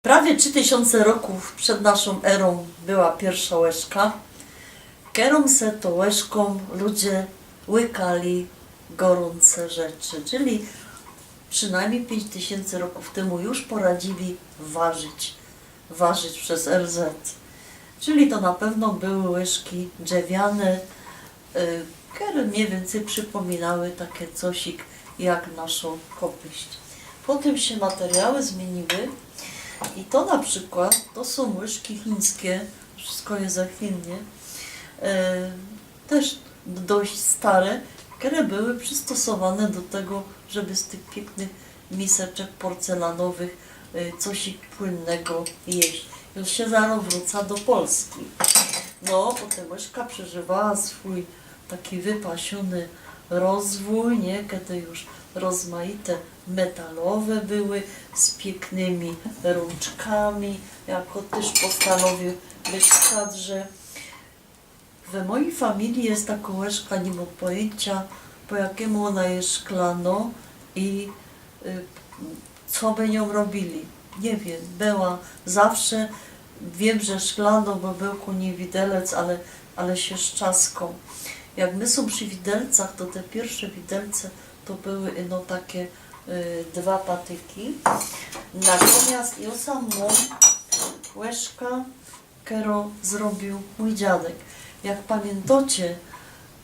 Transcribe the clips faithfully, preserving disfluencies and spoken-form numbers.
Prawie trzi tysiōnce rokōw przed naszōm erōm była piyrwszŏ łyżka, kerōm se to łyżkōm ludzie łykali gorōnce rzeczy, czyli przinajmnij piyńć tysiyncy rokōw tymu już poradzili warzyć, warzyć bez R Z. Czyli to na pewno były łyżki drzewiane, y, kere mniyj wiyncyj przipōminały take cosik jak naszŏ kopyść. Potym sie materiały zmiyniły i to na przikłŏd, to sōm łyżki chińske, wszystko je ze Chin, niy? E, tyż dość stare, kere były przistosowane do tego, żeby z tych piyknych miseczek porcelanowych, y, cosik płynnego jeść. Już sie zarŏz wrōca do Polski. No, potym łyżka przeżywała swōj taki wypasiōny rozwōj, niy? Kedy już rozmajte metalowe były z piyknymi rōnczkami, jako tyż postanowiōł być w kadrze. We mojij familije je tako łyżka, niy mōm pojyńciŏ, po jakimu ôna je szklanŏ i, y, co by niōm robiyli. Niy wiym, była zawsze, wiym, że szklanŏ, bo bōł ku nij widelec, ale, ale sie strzaskŏ. Jak my sōm przi widelcach, to te piyrwsze widelce to były ino take, y, dwa patyki. Natomiast jŏ sam mōm łyżka, kerõ zrobiōł mōj dziadek. Jak pamiyntŏcie,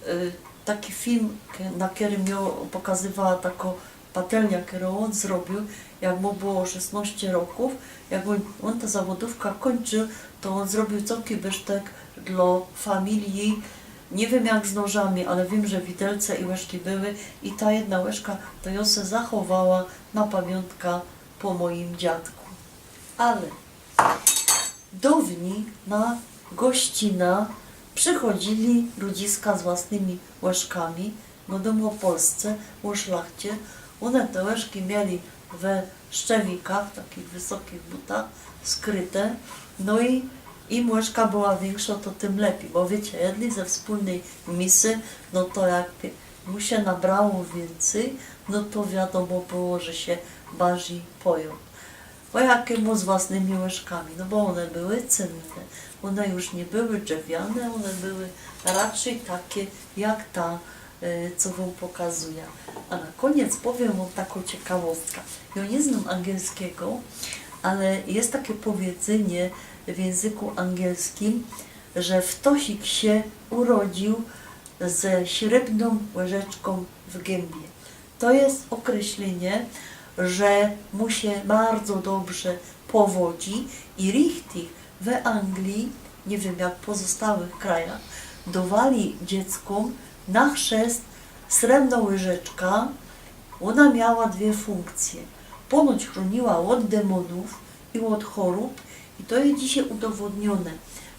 y, taki film, ke-, na kerym jŏ pokazywała takõ patelniã, kerõ ôn zrobiōł, jak mu było szesnŏście rokōw, jak ôn, ôn ta zawodōwka kōńczōł, to ôn zrobiōł cołki wysztek dlŏ familije. Niy wiym jak z nożami, ale wiym, że widelce i łyżki były i ta jedna łyżka to jŏ se zachowała na pamiōntka po mojim dziadku. Ale Dŏwnij na gościna przichodziyli ludziska z własnymi łyżkami, godōm ô Polsce, ô szlachcie. Ône te łyżki mieli we szczewikach, takich wysokich butach, skryte. No i im łyżka była wiynkszŏ, to tym lepij, bo wiycie, jedli ze wspōlnyj misy, no to jak mu sie nabrało wiyncyj, no to wiadōmo było, że sie bardzij pojōm. Po jakimu z własnymi łyżkami? No bo ône były cynne, ône już niy były drzewiane, ône były raczyj take jak ta, e, co wōm pokazujã. A na kōniec powiym wōm takõ ciekawostka. Jŏ niy znōm angielskigo, ale je take powiedzynie w jynzyku angielskim, że ftoś sie urodziył ze śrybnōm łyżeczkōm w gymbi. To je ôkreślynie, że mu sie bardzo dobrze powodzi i richtig we Angliji, niy wiym jak w pozostałych krajach, dŏwali dzieckōm na chrzest srebrnõ łyżeczkã. Ôna miała dwie fōnkcje. Ponōć chrōniła ôd demōnōw i ôd chorōb. I to je dzisiej udowodniōne,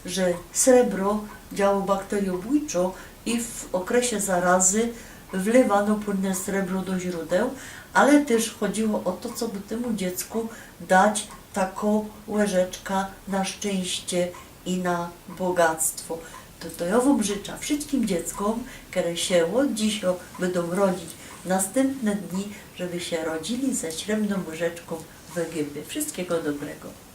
że srebro działo bakteriobōjczo i w ôkresie zarazy wlywano płynne srebro do źrōdeł, ale tyż chodziło ô to, coby tymu dziecku dać takõ łyżeczkã na szczynście i na bogactwo. To, to jŏ wōm życzã, wszyjskim dzieckōm, kere sie ôd dzisiej bydōm rodzić nastympne dni, żeby sie rodziyli ze śrybnōm łyżeczkōm we gymbi. Wszyjskigo dobrego.